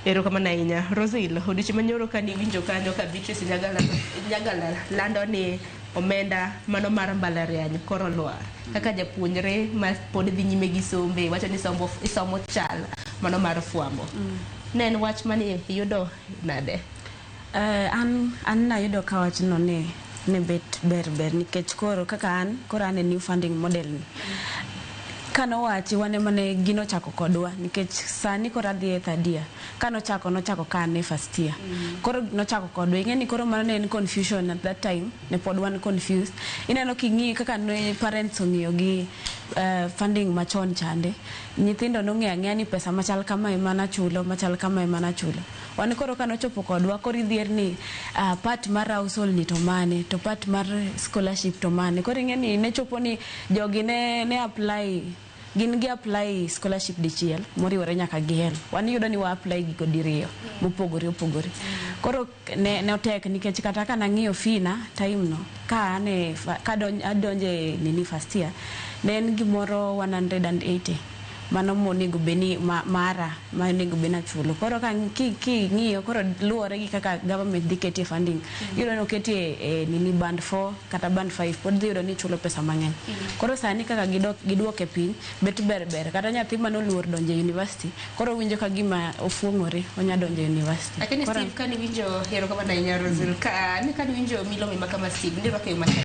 Erokamano ahinya. Rosil, odiochieng' manyoro ka niwinjo kanyo ka Beatrice Nyagala, Nyagala lando ni omenda mano mar mbalariany koro lwar. Kaka japuonjre ma pod dhi nyime gi sombe, wacho ni sombo, isomo chal mano mar fwambo. Ne en wach mane iyudo nade? An nayudo ka wachno ne bet ber ber nikech koro kaka an koro an e new funding model ni kanowachi wan ema ne gino chako kodwa nikech sani koro adhi e third year. Kanochako nochako ka an e first year. Koro nochako kodwa. Ing'e ni koro mano ne en confusion at that time, ne pod wan confused. Ineno king'i kaka ne parents ong'iyo gi funding machon chande, nyithindo nong'eyo ang'eya ni pesa machal kama ema nachulo, machal kama ema nachulo. Wan koro kanochopo kodwa koro idhier ni part mar household ni to mane, to part mar scholarship to mane. Koro ing'e ni ne chopo ni jogi ne apply, gin gi apply scholarship dichiel moriwore nyaka gi HELB. Wan iyudo ni wa apply gigo diriyo mopogore opogore. Koro ne otek nikech kata ka nang'iyo fee na time no ka an e ka adonje nini first year ne en gimoro 180 mano monego bed ni mara ma onego bed ni achulo. Koro ka king'iyo koro luwore gi kaka government dhi ketie funding. Iyudo ni oketie e nini band 4 kata band 5 pod dhi yudo ni ichulo pesa mang'eny. Koro sani kaka giduoke piny bet ber ber kata nyathi manoluor donjo e university koro winjo ka gima ofuong'ore onya donjo e university. Lakini Steve, kaniwinjo, erokamano ahinya Rosil, ka, ni kaniwinjo milome ma kama Steve, nirwako e yo machal.